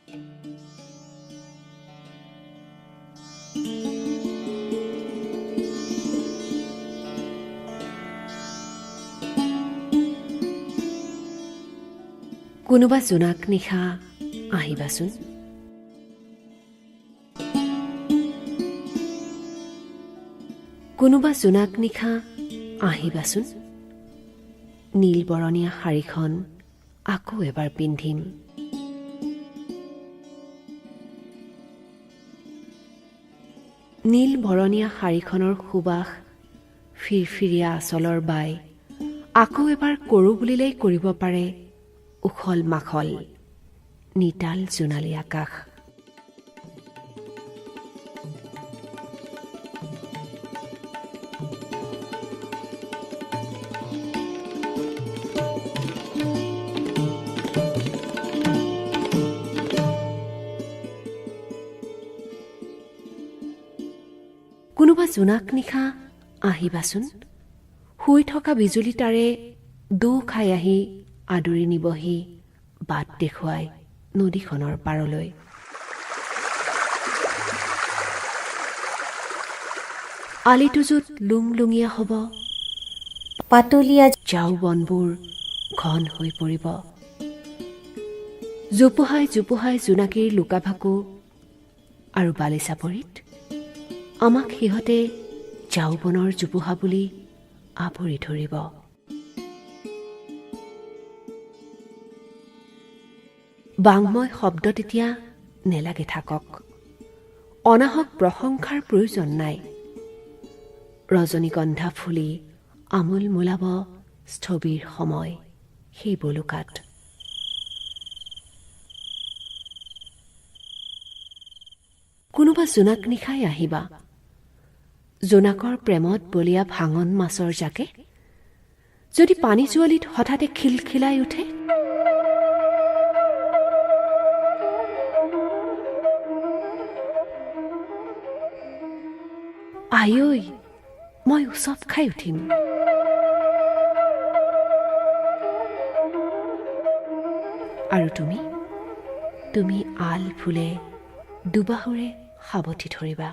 কোনোবা জোনাক নিশা আহিবাচোন। কোনোবা জোনাক নিশা আহিবাচোন, নীল বৰণীয়া শাৰীখন আকৌ এবাৰ পিন্ধিম। নীল বৰণীয়া শাৰীখনৰ সুবাস ফিৰফিৰীয়া আঁচলৰ বাই আকৌ এবাৰ কৰোঁ বুলিলেই কৰিব পাৰে উখল মাখল নিতাল জোনালী আকাশ। কোনোবা জোনাক নিশা আহিবাচোন, শুই থকা বিজুলী তাৰে দৌ খাই আহি আদৰি নিবহি বাট দেখুৱাই নদীখনৰ পাৰলৈ। আলিটো য'ত লুংলুঙীয়া হ'ব, পাতলীয়া ঝাও বনবোৰ ঘন হৈ পৰিব। জোপোহাই জোপোহাই জোনাকীৰ লুকাভাকু আৰু বালিচাপৰিত আমাক সিহঁতে ঝাও বনৰ জোপোহা বুলি আৱৰি ধৰিব। বাংময় শব্দ তেতিয়া নেলাগে থাকক, অনাহক প্ৰশংসাৰ প্ৰয়োজন নাই। ৰজনীগন্ধা ফুলি আমোল মোলাব স্থবিৰ সময় সেই বলুকাত। কোনোবা জোনাক নিশাই আহিবা, জোনাকৰ প্ৰেমত বলীয়া ভাঙন মাছৰ জাকে যদি পানী জুৱালিত হঠাতে খিলখিলাই উঠে, আইঐ মই উচপ খাই উঠিম। আৰু তুমি তুমি আল ফুলে দুবাহুৰে সাৱটি ধৰিবা।